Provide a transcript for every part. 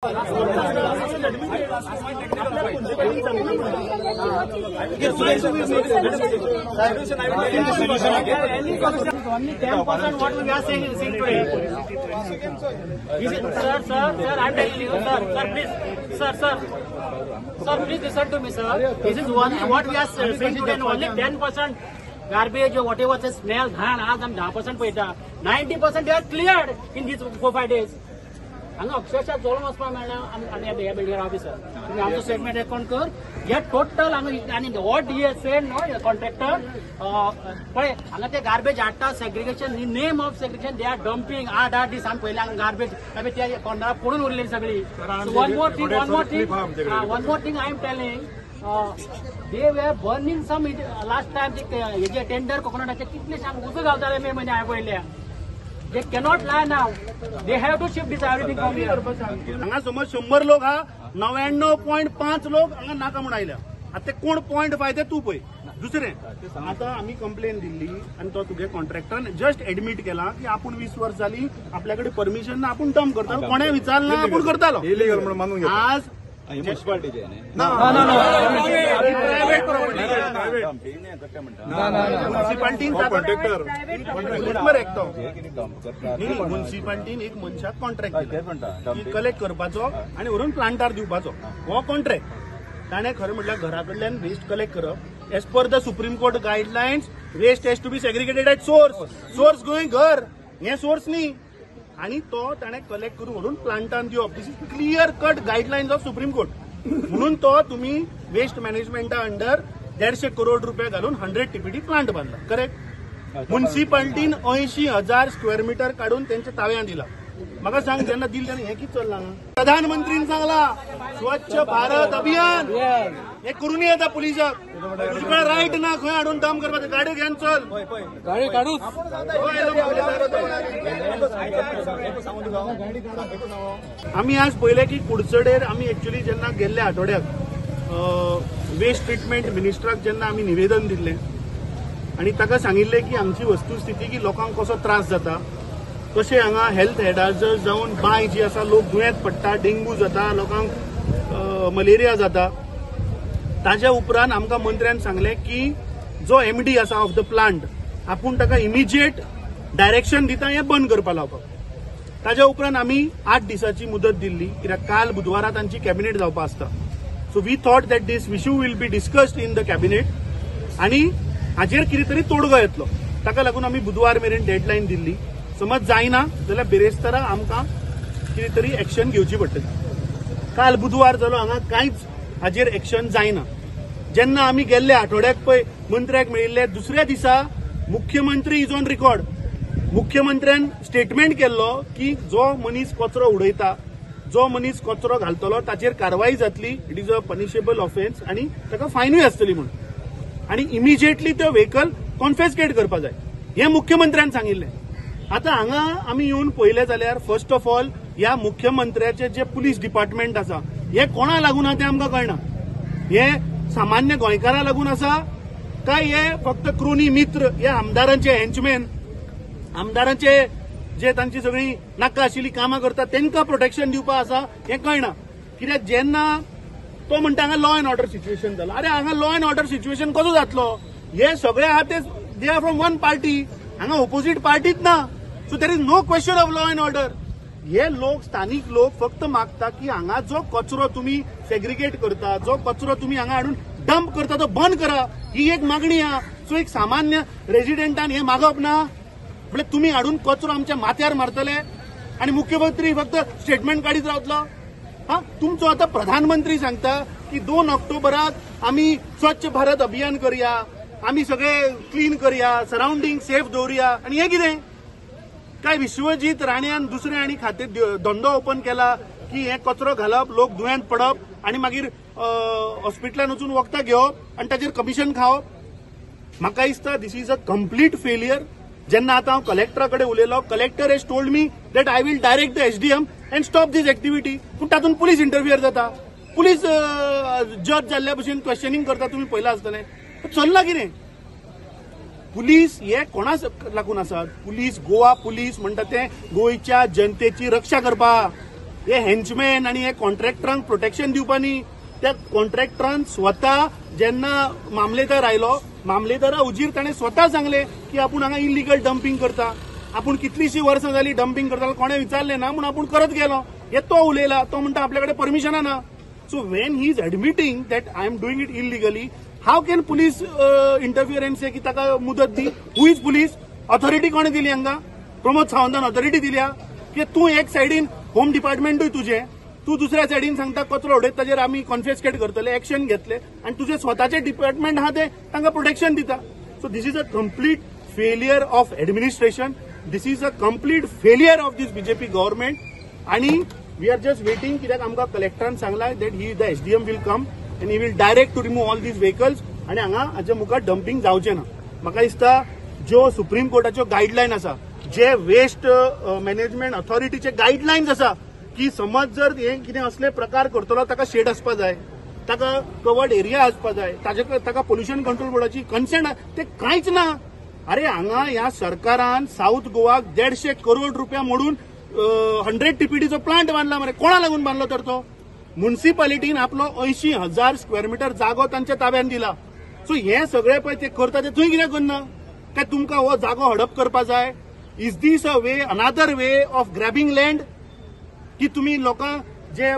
Only 10% what we are saying today. Sir, sir, sir, I am telling you, sir, sir, please, sir, sir, sir, please listen to me, sir. This is only what we are saying today. Only 10% garbage or whatever the smell, ghan, आज आम 10% पळयता. 90% they are cleared in these 4-5 days. हांगा अक्षरशः जळून वचपाक मेळना. आमी ह्या बिल्डिंगार ऑफिसर तुमी आमचो स्टेटमेंट रेकॉर्ड कर. हे टोटल हांगा आनी what he said no contractor पळय हांगा ते गार्बेज हाडटा. Segregation in name of segregation they are dumping. 8-8 दीस आमी पयले हांगा गार्बेज आमी त्या कॉर्नरा पडून उरलेली सगळी. One more thing, one more thing, one more thing I am telling. They were burning some last time हेजे टेंडर कोकोनटाचे कितले सांग उजो घालताले मे म्हयने हांवें पळयल्या. They cannot lie now. They have to shift this everything from here. हांगा समज 100 लोक हा 99.5 लोक हांगा नाका म्हूण आयल्या. आतां ते कोण 0.5 ते तूं पळय. दुसरें आतां आमी कंप्लेन दिल्ली आनी तो तुगे कॉन्ट्रॅक्टरान जस्ट एडमीट केला की आपूण 20 वर्स जाली आपल्या कडेन परमिशन ना, आपूण डंप करतालो, कोणें विचारना आपूण करतालो. आज म्युनिसिपालिटीचे म्युनिसिपालिटीन एकटो म्युनिसिपालिटीन एक मनशाक कॉन्ट्रॅक्ट दिला कलेक्ट करपाचो आनी व्हरून प्लांटार दिवपाचो. हो कॉन्ट्रॅक्ट ताणें खरें म्हटल्यार घरा कडल्यान वेस्ट कलेक्ट करप. As per the Supreme Court guidelines waste has to be segregated at source. Source going घर हें सोर्स न्ही आनी तो ताणें कलेक्ट करून व्हरून प्लांटान दिवप. This is clear cut guidelines of Supreme Court. म्हणून तो तुमी वेस्ट मॅनेजमेंटा अंडर 150 करोड रुपये घालून 100 TPD plant बांदला. करेक्ट. म्युनिसिपालिटीन 80,000 स्क्वेअर मिटर काडून तेंच्या ताव्यान दिला. म्हाका सांग जेन्ना दिल तेन्ना हें कितें चल्लां? प्रधानमंत्रीन सांगला स्वच्छ भारत अभियान हें करून येता पुलिसाक. तुका रायट ना खंय हाडून डंप करपाचें. गाडयो घेवन चल, गाडी काडूच. आमी आज पळयलें की कुडचडेर आमी एक्चुअली जेन्ना गेल्ल्या आठवड्याक वेस्ट ट्रिटमेंट मिनिस्टराक जेन्ना आमी निवेदन दिल्लें आनी ताका सांगिल्लें की आमची वस्तुस्थिती की लोकांक कसो त्रास जाता, कशें हांगा हेल्थ हॅजार्ड जावन बांय जी आसा लोक दुयेंत पडटा, डेंग्यू जाता, लोकांक मलेरिया जाता. ताज्या उपरांत आमकां मंत्र्यान सांगलें की जो एमडी आसा ऑफ the plant आपूण ताका इमिजिएट डायरेक्शन दिता हें बंद करपा लावपाक. ताज्या उपरांत आमी 8 दिसाची मुदत दिल्ली कित्याक काल बुधवारा तांची कॅबिनेट जावपा आसता. So we thought that this issue will be discussed in the cabinet आनी हाजेर कितें तरी तोडगो येतलो. ताका लागून आमी बुधवार मेरेन डेडलायन दिल्ली. समज जायना जाल्यार बिरेस्तारा आमकां कितें तरी एक्शन घेवची पडटली. काल बुधवार जालो हांगा कांयच हाजेर एक्शन जायना. जेन्ना आमी गेल्ले आठवड्याक पळय मंत्र्याक मेळिल्ले दुसऱ्या दिसा मुख्यमंत्री is on record. मुख्यमंत्र्यान स्टेटमेंट केल्लो की जो मनीस कचरो उडयता, जो मनीस कचरो घालतलो ताचेर कारवाई जातली, it is a punishable offence आनी ताका फायनूय आसतली म्हणून. आनी इमिजिएटली त्यो व्हेकल कॉन्फिस्केट करपा जाय हें मुख्यमंत्र्यान सांगिल्लें. आतां हांगा आमी येवन पळयलें जाल्यार फर्स्ट ऑफ ऑल ह्या मुख्यमंत्र्याचे जे पुलीस डिपार्टमेंट आसा हें कोणा लागून आसा तें आमकां कळना. हें सामान्य गोंयकारां लागून आसा काय हे फक्त क्रोनी मित्र हे आमदारांचे हेंचमॅन, आमदारांचे जे तांची सगळी नाका आशिल्ली कामां करता तांकां प्रोटेक्शन दिवपा आसा हें कळना. कित्याक जेन्ना तो म्हणटा हांगा लॉ एंड ऑर्डर सिच्युएशन जालां, अरे हांगा लॉ एंड ऑर्डर सिच्युएशन कसो जातलो? हे सगळे आहा ते they are from one party, हांगा ओपोजीट पार्टीच ना. So there is no question of law and order. हे लोक स्थानीक लोक फक्त मागता की हांगा जो कचरो तुमी सेग्रिगेट करता, जो कचरो तुमी हांगा हाडून डंप करता तो बंद करा, ही एक मागणी आहा. सो एक सामान्य रेजिडेंटान हें मागप ना म्हळ्यार तुमी हाडून कचरो आमच्या माथ्यार मारतले आनी मुख्यमंत्री फक्त स्टेटमेंट काडीत रावतलो. हा, तुमचो आतां प्रधानमंत्री सांगता की 2 ऑक्टोबराक आमी स्वच्छ भारत अभियान करया, आमी सगळे क्लीन करया, सरावंडींग सेफ दवरुया. आनी हें कितें? काय विश्वजीत राण्यान दुसरें आनी खातें धंदो ओपन केला की हें कचरो घालप, लोक दुयेंत पडप आनी मागीर हॉस्पिटलान वचून वखदां घेवप आनी ताचेर कमिशन खावप. म्हाका दिसता this is a complete failure. जेन्ना आतां हांव कलेक्टरा कडेन उलयलो, collector has told me that I will direct the SDM and stop this activity. पूण तातूंत पुलीस इंटरफियर जाता, पुलीस जज जाल्ल्या भशेन क्वेश्चनींग करता. तुमी पळयलां आसतलें. चल्लां कितें? पुलीस हे कोणाक लागून आसात? पुलीस, गोवा पुलीस म्हणटा ते गोंयच्या जनतेची रक्षा करपाक. हे हेंचमॅन आनी हे कॉन्ट्रॅक्टरांक प्रोटेक्शन दिवपा न्ही. त्या कॉन्ट्रॅक्टरान स्वता जेन्ना मामलेदार आयलो, मामलेदारा उजीर ताणें स्वता सांगलें की आपूण हांगा इलिगल डम्पिंग करता, आपूण कितलीशीं वर्सां जालीं डम्पिंग करता, कोणें विचारलें ना म्हूण आपूण करत गेलो. हे तो उलयला, तो म्हणटा आपल्या कडेन परमिशनां ना. So when he is admitting that I am doing it illegally, how can police interfere and say की ताका मुदत दी? Who is police? Authority कोणें दिली हांगा? प्रमोद सावंतान ऑथॉरिटी दिल्या की तूं एक सायडीन होम डिपार्टमेंटूय तुजें, तूं दुसऱ्या सायडीन सांगता कचरो उडयत ताजेर आमी कॉन्फिस्केट करतले, एक्शन घेतले, आनी तुजें स्वताचें डिपार्टमेंट आहा तें तांकां प्रोटेक्शन दिता. So this is a complete failure of administration, this is a complete failure of this BJP government. आनी we are just waiting, कित्याक आमकां कलेक्टरान सांगलां that he the SDM will come and he will direct to remove all these vehicles आनी हांगा हाच्या मुखार dumping जावचें ना. म्हाका दिसता ज्यो सुप्रीम कोर्टाच्यो गायडलायन आसा, जे वेस्ट मॅनेजमेंट ऑथॉरिटीचे गायडलायन्स आसा की समज जर हे कितें असले प्रकार करतलो ताका शेड आसपा जाय, ताका कवर्ड एरिया आसपा जाय, ताका पोल्युशन कंट्रोल बोर्डाची कन्सेंट, ते कांयच ना. अरे हांगा ह्या सरकारान साऊथ गोवाक 150 करोड रुपया मोडून 100 TPDचो प्लांट बांदला मरे. कोणा लागून बांदलो तर तो? म्युन्सिपालिटीन आपलो 80,000 स्क्वेअर मिटर जागो तांच्या ताब्यान दिला. सो हे सगळे पळय ते करता ते थंय कित्याक करना? काय तुमकां हो जागो हडप करपा जाय? Is this a way, another way of grabbing land? की तुमी लोकांक जे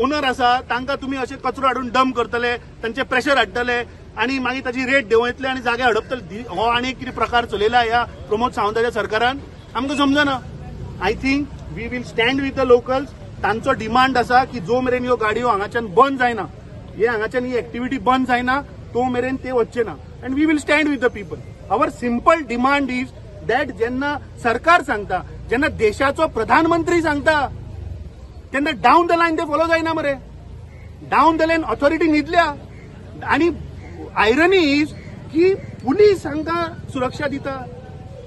ओनर आसा तांकां तुमी अशे कचरो हाडून डंप करतले, तांचे प्रेशर हाडटले आनी मागीर ताची रेट देंवयतले आनी जागे हडपतले. हो आनी कितें प्रकार चलयला ह्या प्रमोद सावंताच्या सरकारान, आमकां समजना. I think we will stand with the locals. तांचो डिमांड आसा की जो मेरेन ह्यो गाडयो हांगाच्यान बंद जायना, हे हांगाच्यान ही एक्टिविटी बंद जायना तो मेरेन ते वचचे ना. And we will stand with the people. Our simple demand is that जेन्ना सरकार सांगता, जेन्ना देशाचो प्रधानमंत्री सांगता, तेन्ना डावन the line ते फॉलो जायना मरे. Down the line authority न्हिदल्या. आनी आयरनी is की पुलीस हांकां सुरक्षा दिता.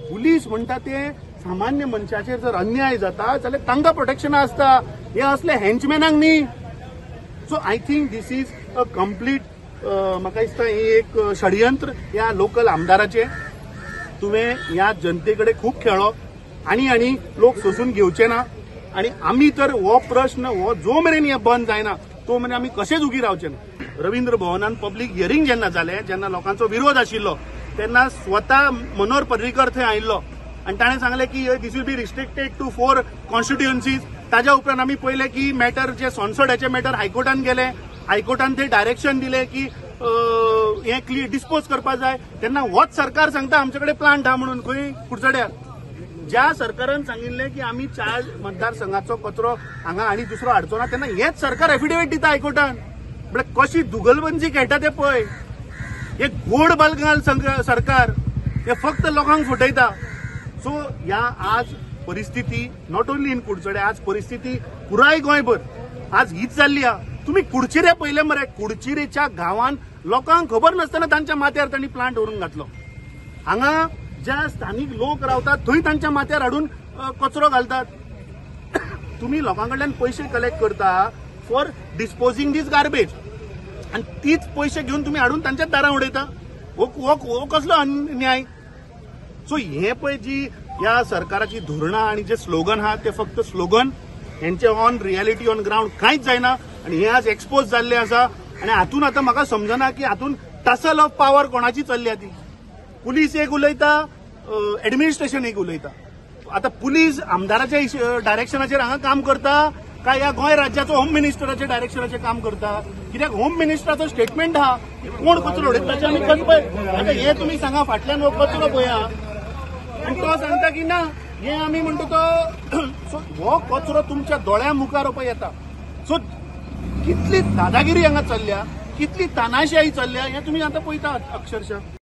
पुलीस म्हणटा ते सामान्य मनशाचेर जर अन्याय जाता जाल्यार तांकां प्रोटेक्शन आसता, हे असले हेंचमॅनांक न्ही. So I think this is a complete, म्हाका दिसता ही एक षडयंत्र ह्या लोकल आमदाराचें. तुवें ह्या जनते कडेन खूब खेळ्ळो आनी आनी लोक सोसून घेवचे ना. आनी आमी तर हो प्रश्न हो जो मेरेन हे बंद जायना तो मेरेन आमी कशेंच उगी रावचे ना. रवींद्र भवनान पब्लीक हियरींग जेन्ना जालें, जेन्ना लोकांचो विरोध आशिल्लो, तेन्ना स्वता मनोहर पर्रीकर थंय आयिल्लो आनी ताणें सांगलें की this will be restricted to 4 constituencies. ताज्या उपरांत आमी पळयलें की मॅटर जे सोनसोड्याचे मॅटर हायकोर्टान गेले, हायकोर्टान थंय डायरेक्शन दिलें की हें क्लियर डिस्पोज करपा जाय. तेन्ना होच सरकार सांगता आमचे कडेन प्लांट आहा म्हणून खंय कुडचड्यार. ज्या सरकारान सांगिल्लें की आमी 4 मतदारसंघाचो कचरो हांगा आनी दुसरो हाडचो ना, तेन्ना हेच सरकार एफिडेवीट दिता हायकोर्टान. म्हळ्यार कशी दुगलबंदी खेळटा ते पळय. हे गोड बलगाल सरकार हे फक्त लोकांक फटयता. सो ह्या आज परिस्थिती not only in Curchorem, आज परिस्थिती पुराय गोंयभर आज हीच जाल्ली आहा. तुमी कुडचिरे पळयले मरे, कुडचिरेच्या गांवान लोकांक खबर नासतना तांच्या माथ्यार तांणी प्लांट व्हरून घातलो. हांगा ज्या स्थानीक लोक रावतात थंय तांच्या माथ्यार हाडून कचरो घालतात. तुमी लोकां कडल्यान पयशे कलेक्ट करता फॉर डिस्पोजींग दीस गार्बेज आनी तीच पयशे घेवन तुमी हाडून तांच्याच दारां उडयता. हो कसलो अन्याय? सो हे पळय जी ह्या सरकाराची धोरणां आनी जे स्लोगन आहा ते फक्त स्लोगन, हेंचे ऑन रियलिटी ऑन ग्रावंड कांयच जायना. आनी हे आज एक्सपोज जाल्ले आसा. आनी हातून आतां म्हाका समजना की हातून टसल ऑफ पावर कोणाची चल्ल्या ती. पुलीस एक उलयता, एडमिनिस्ट्रेशन एक उलयता. आतां पुलीस आमदाराच्या डायरेक्शनाचेर हांगा काम करता काय ह्या गोंय राज्याचो होम मिनिस्टराच्या डायरेक्शनाचेर काम करता? कित्याक होम मिनिस्टराचो स्टेटमेंट आहा कोण कचरो उडयता ताचेर आमी कचरो. आतां हे तुमी सांगा, फाटल्यान हो कचरो पळया आनी तो सांगता की ना हे आमी म्हणटा तो. सो हो कचरो तुमच्या दोळ्या मुखार पळय येता. सो कितली दादागिरी हांगा चल्ल्या, कितली तानाशाही चल्ल्या हें तुमी आतां पळयता अक्षरशः.